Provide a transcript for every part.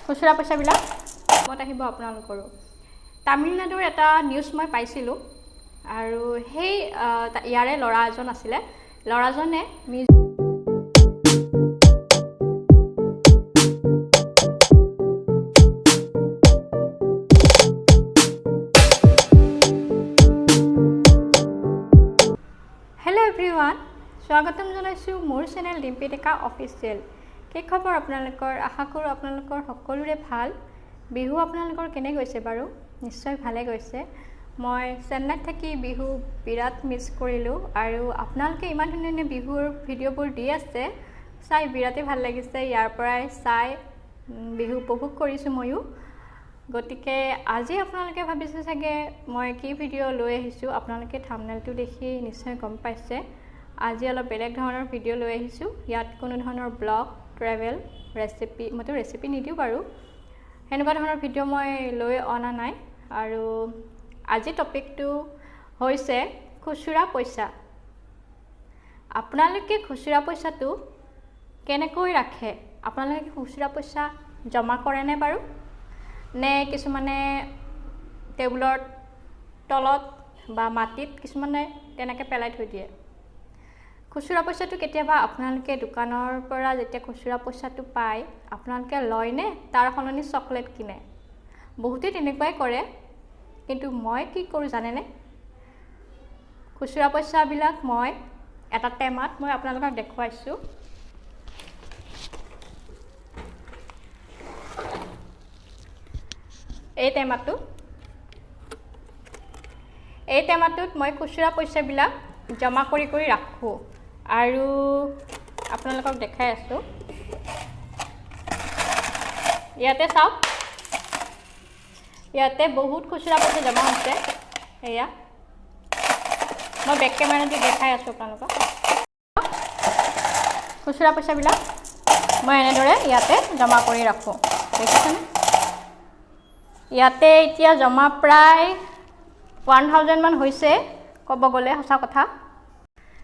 খুচুৰা পইচাবিলাক কামত আহিব আপোনালোকৰো। তামিলনাডুৰ এটা নিউজ মই পাইছিলোঁ আৰু সেই ইয়াৰে ল'ৰা এজন আছিলে, ল'ৰাজনে হেল্ল' এভৰিৱান, স্বাগতম জনাইছোঁ মোৰ চেনেল ডিম্পী ডেকা অফিচিয়েল। কি খবৰ আপোনালোকৰ? আশা কৰোঁ আপোনালোকৰ সকলোৰে ভাল। বিহু আপোনালোকৰ কেনে গৈছে বাৰু? নিশ্চয় ভালে গৈছে। মই চেন্নাইত থাকি বিহু বিৰাট মিছ কৰিলোঁ আৰু আপোনালোকে ইমান ধুনীয়া ধুনীয়া বিহুৰ ভিডিঅ'বোৰ দি আছে, চাই বিৰাটেই ভাল লাগিছে। ইয়াৰ পৰাই চাই বিহু উপভোগ কৰিছোঁ ময়ো। গতিকে আজি আপোনালোকে ভাবিছে চাগে মই কি ভিডিঅ' লৈ আহিছোঁ। আপোনালোকে থাম্বনেইলটো দেখি নিশ্চয় গম পাইছে। আজি অলপ বেলেগ ধৰণৰ ভিডিঅ' লৈ আহিছোঁ। ইয়াত কোনো ধৰণৰ ব্লগ, ট্ৰেভেল, ৰেচিপি, মইতো ৰেচিপি নিদিওঁ বাৰু, সেনেকুৱা ধৰণৰ ভিডিঅ' মই লৈ অনা নাই। আৰু আজি টপিকটো হৈছে খুচুৰা পইচা। আপোনালোকে খুচুৰা পইচাটো কেনেকৈ ৰাখে? আপোনালোকে খুচুৰা পইচা জমা কৰেনে বাৰু, নে কিছুমানে টেবুলৰ তলত বা মাটিত কিছুমানে তেনেকৈ পেলাই থৈ দিয়ে? খুচুৰা পইচাটো কেতিয়াবা আপোনালোকে দোকানৰ পৰা যেতিয়া খুচুৰা পইচাটো পায়, আপোনালোকে লয়নে তাৰ সলনি চকলেট কিনে? বহুতেই তেনেকুৱাই কৰে। কিন্তু মই কি কৰোঁ জানেনে? খুচুৰা পইচাবিলাক মই এটা টেমাত, মই আপোনালোকক দেখুৱাইছোঁ। এই টেমাটোত মই খুচুৰা পইচাবিলাক জমা কৰি কৰি ৰাখোঁ আৰু আপোনালোকক দেখাই আছোঁ। ইয়াতে চাওক, ইয়াতে বহুত খুচুৰা পইচা জমা হৈছে। এয়া মই বেক কেমেৰাটো দেখাই আছোঁ আপোনালোকক। খুচুৰা পইচাবিলাক মই এনেদৰে ইয়াতে জমা কৰি ৰাখোঁ, দেখিছেনে? ইয়াতে এতিয়া জমা প্ৰায় 1000 মান হৈছে, ক'ব গ'লে সঁচা কথা।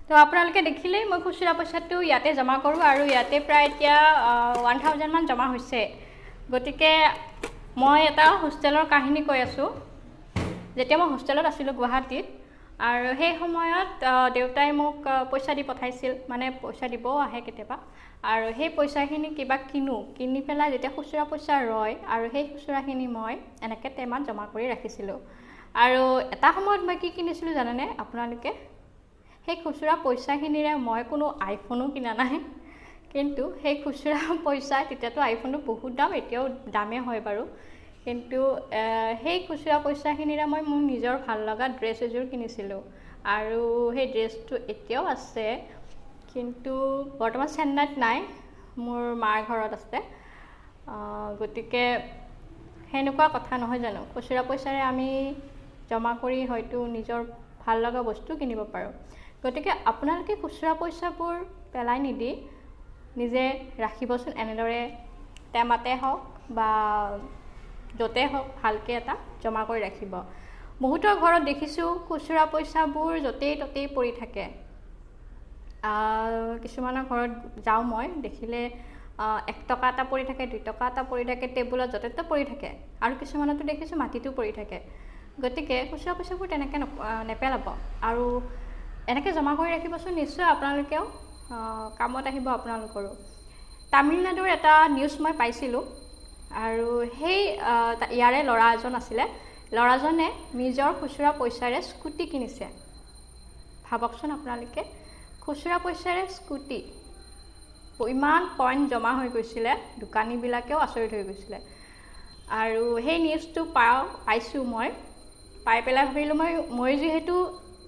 তো আপোনালোকে দেখিলেই মই খুচুৰা পইচাটো ইয়াতে জমা কৰোঁ আৰু ইয়াতে প্ৰায় এতিয়া 1000 মান জমা হৈছে। গতিকে মই এটা হোষ্টেলৰ কাহিনী কৈ আছোঁ। যেতিয়া মই হোষ্টেলত আছিলোঁ গুৱাহাটীত, আৰু সেই সময়ত দেউতাই মোক পইচা দি পঠাইছিল, মানে পইচা দিবও আহে কেতিয়াবা। আৰু সেই পইচাখিনি কিবা কিনো, কিনি পেলাই যেতিয়া খুচুৰা পইচা ৰয়, আৰু সেই খুচুৰাখিনি মই এনেকৈ টেমাত জমা কৰি ৰাখিছিলোঁ। আৰু এটা সময়ত মই কি কিনিছিলোঁ জানেনে আপোনালোকে? সেই খুচুৰা পইচাখিনিৰে মই কোনো আইফোনো কিনা নাই, কিন্তু সেই খুচুৰা পইচা, তেতিয়াতো আইফোনটো বহুত দাম, এতিয়াও দামেই হয় বাৰু, কিন্তু সেই খুচুৰা পইচাখিনিৰে মই মোৰ নিজৰ ভাল লগা ড্ৰেছ এযোৰ কিনিছিলোঁ। আৰু সেই ড্ৰেছটো এতিয়াও আছে, কিন্তু বৰ্তমান চেন্নাইত নাই, মোৰ মাৰ ঘৰত আছে। গতিকে সেনেকুৱা কথা নহয় জানো? খুচুৰা পইচাৰে আমি জমা কৰি হয়তো নিজৰ ভাল লগা বস্তু কিনিব পাৰোঁ। গতিকে আপোনালোকে খুচুৰা পইচাবোৰ পেলাই নিদি নিজে ৰাখিবচোন, এনেদৰে টেমাতে হওক বা য'তে হওক ভালকৈ এটা জমা কৰি ৰাখিব। বহুতৰ ঘৰত দেখিছোঁ খুচুৰা পইচাবোৰ য'তেই ত'তেই পৰি থাকে। কিছুমানৰ ঘৰত যাওঁ মই, দেখিলে 1 টকা এটা পৰি থাকে, 2 টকা এটা পৰি থাকে, টেবুলত য'তে ত'তে পৰি থাকে, আৰু কিছুমানতো দেখিছোঁ মাটিতো পৰি থাকে। গতিকে খুচুৰা পইচাবোৰ তেনেকৈ নেপেলাব আৰু এনেকৈ জমা কৰি ৰাখিবচোন, নিশ্চয় আপোনালোকেও কামত আহিব আপোনালোকৰো। তামিলনাডুৰ এটা নিউজ মই পাইছিলোঁ আৰু সেই ইয়াৰে ল'ৰা এজন আছিলে, ল'ৰাজনে নিজৰ খুচুৰা পইচাৰে স্কুটি কিনিছে। ভাবকচোন আপোনালোকে, খুচুৰা পইচাৰে স্কুটি। ইমান কইন জমা হৈ গৈছিলে, দোকানীবিলাকেও আচৰিত হৈ গৈছিলে। আৰু সেই নিউজটো পাইছোঁ মই, পাই পেলাই ভাবিলোঁ মই যিহেতু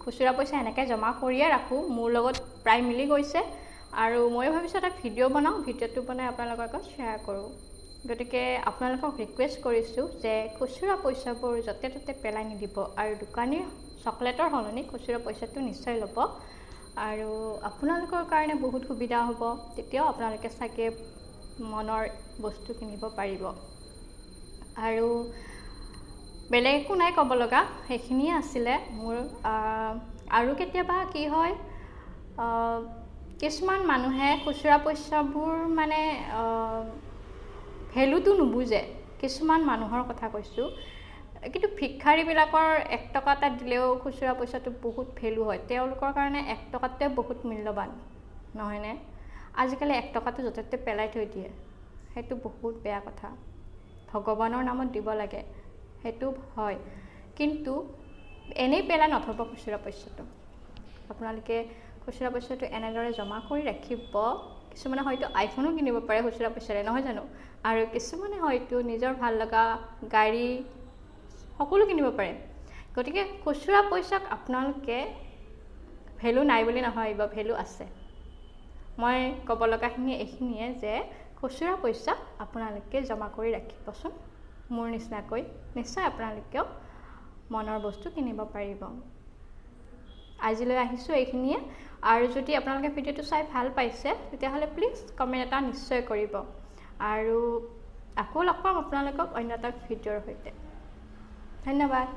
খুচুৰা পইচা এনেকৈ জমা কৰিয়ে ৰাখোঁ, মোৰ লগত প্ৰায় মিলি গৈছে, আৰু ময়ো ভাবিছোঁ এটা ভিডিঅ' বনাওঁ, ভিডিঅ'টো বনাই আপোনালোকৰ আগত শ্বেয়াৰ কৰোঁ। গতিকে আপোনালোকক ৰিকুৱেষ্ট কৰিছোঁ যে খুচুৰা পইচাবোৰ য'তে ত'তে পেলাই নিদিব আৰু দোকানীৰ চকলেটৰ সলনি খুচুৰা পইচাটো নিশ্চয় ল'ব, আৰু আপোনালোকৰ কাৰণে বহুত সুবিধা হ'ব। তেতিয়াও আপোনালোকে চাগে মনৰ বস্তু কিনিব পাৰিব। আৰু বেলেগ একো নাই ক'ব লগা, সেইখিনিয়ে আছিলে মোৰ। আৰু কেতিয়াবা কি হয়, কিছুমান মানুহে খুচুৰা পইচাবোৰ মানে ভেলুটো নুবুজে। কিছুমান মানুহৰ কথা কৈছোঁ, কিন্তু ভিক্ষাৰীবিলাকৰ 1 টকা এটা দিলেও খুচুৰা পইচাটো বহুত ভেলু হয়। তেওঁলোকৰ কাৰণে 1 টকাটোৱে বহুত মূল্যৱান, নহয়নে? আজিকালি 1 টকাটো য'তে ত'তে পেলাই থৈ দিয়ে, সেইটো বহুত বেয়া কথা। ভগৱানৰ নামত দিব লাগে, সেইটো হয়, কিন্তু এনেই পেলাই নথ'ব খুচুৰা পইচাটো। আপোনালোকে খুচুৰা পইচাটো এনেদৰে জমা কৰি ৰাখিব। কিছুমানে হয়তো আইফোনো কিনিব পাৰে খুচুৰা পইচাৰে, নহয় জানো? আৰু কিছুমানে হয়তো নিজৰ ভাল লগা গাড়ী সকলো কিনিব পাৰে। গতিকে খুচুৰা পইচাক আপোনালোকে ভেলু নাই বুলি নাভাবিব, ভেলু আছে। মই ক'ব লগাখিনি এইখিনিয়ে যে খুচুৰা পইচা আপোনালোকে জমা কৰি ৰাখিবচোন মোৰ নিচিনাকৈ, নিশ্চয় আপোনালোকেও মনৰ বস্তু কিনিব পাৰিব। আজিলৈ আহিছোঁ এইখিনিয়ে। আৰু যদি আপোনালোকে ভিডিঅ'টো চাই ভাল পাইছে, তেতিয়াহ'লে প্লিজ কমেণ্ট এটা নিশ্চয় কৰিব আৰু আকৌ লগ পাম আপোনালোকক অন্য এটা ভিডিঅ'ৰ সৈতে। ধন্যবাদ।